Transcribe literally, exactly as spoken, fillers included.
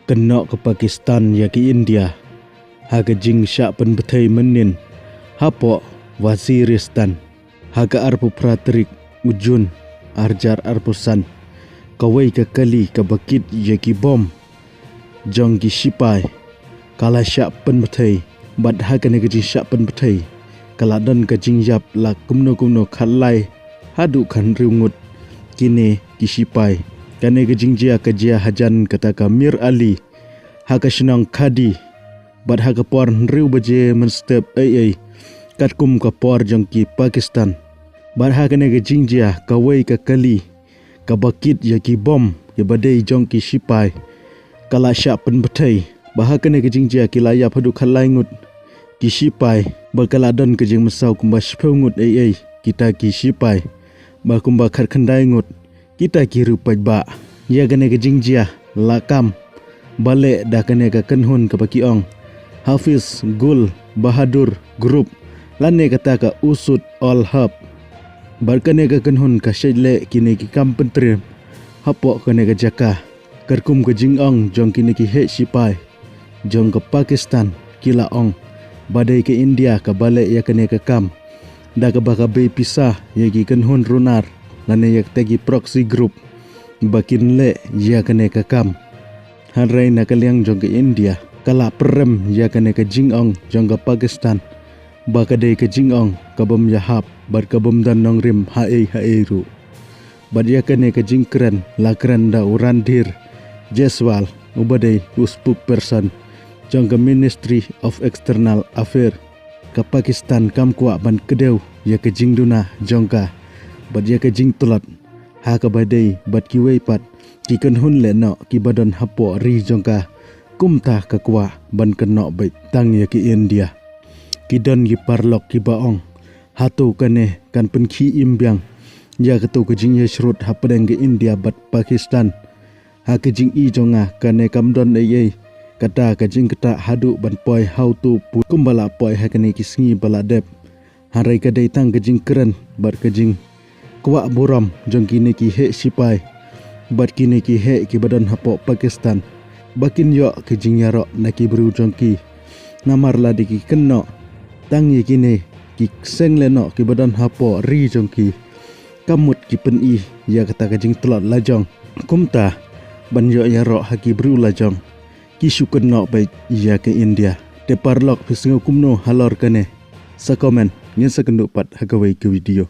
Kynnoh ka Pakistan ïa ka India ha ka jingshah pynbthei mynnin hapoh Waziristan ha ka arphew phra tarik u Jun arhajar arphew san. Kawei ka kali kaba kit ïa ki bom jong ki shipai ka la shah pynbthei, bad ha kane ka jingshah pynbthei ka la don ka jingïap la kumno kumno khatlai haduh khathynriew ngut kine ki shipai. Kane ka jingjia ka jia hajan kata ka Mir Ali ha ka shnong Khadi, bad ha ka por hynriew baje mynstep ei ei, katkum ka por jong ki Pakistan. Bad ha kane ka jingjia kawei ka kali kaba kit ïa ki bom kiba dei jong ki shipai ka la shah pynbthei, bad ha kane ka jingjia ki la ïap haduh khatlai ngut ki shipai, bad ka la don ka jingmynsaw kumba shiphew ngut ei ei kita ki shipai, bad kumba khatkhyndai ngut kita ki riew paidbah. Ïa kane ka jingjia la kam ba leh da kane ka kynhun kaba ki ong Hafiz Gul Bahadur Group, lane kata ka Usud ul Harb. Bad kane ka kynhun ka shait leh kine ki kam pyntriem hapoh kane ka jaka. Katkum ka jingong jong kine ki heh shipai jong ka Pakistan, ki la ong ba dei ka India kaba leh ïa kane ka kam, da kaba ka bei pisa ïa ki kynhun runar lane ïa kita ki proxy group ba kin leh ïa kane ka kam. Hynrei na ka liang jong ka India ka la pyrem ïa kane ka jingong jong ka Pakistan ba ka dei ka jingong ka bym ïahap bad ka bym don nongrim ha ei ha ei ruh. Bad ïa kane ka jingkren la kren da u Randhir Jaiswal, uba dei u spokesperson jong ka Ministry of External Affairs ka Pakistan, kam kwah ban kdew ïa ka jingduna jong ka bad ïa ka jingtlot ha kaba dei bad kiwei pat ki kynhun lehnoh kiba don hapoh ri jong ka. Kumta ka kwah ban kynnoh beit tang ïa ka India. Ki don ki paralok kiba ong, hato kane kan pynkhie im biang ïa kato ka jingïashrut hapdeng ka India bad Pakistan? Ha ka jingïohi jong nga, kane kam don ei ei kata ka jingktah haduh ban poi ha uto u pud kumba la poi ha kine ki sngi ba la dep. Hynrei ka dei tang ka jingkren bad ka jingkwah burom jong kine ki heh shipai bad kine ki heh kiba don hapoh Pakistan ba kin ïoh ka jingïaroh na ki briew jong ki. Namar lada ki kynnoh tang ïa kine ki seng lehnoh kiba don hapoh ri jong ki, ka mut ki pyni ïa kata ka jingtlot lajong. Kumta, ban ïoh ïaroh ha ki briew lajong, ki shu kynnoh beit ïa ka India. Te paralok, phi sngew kumno halor kane? Sa comment. Ngin sa kynduh pat ha kawei ka video.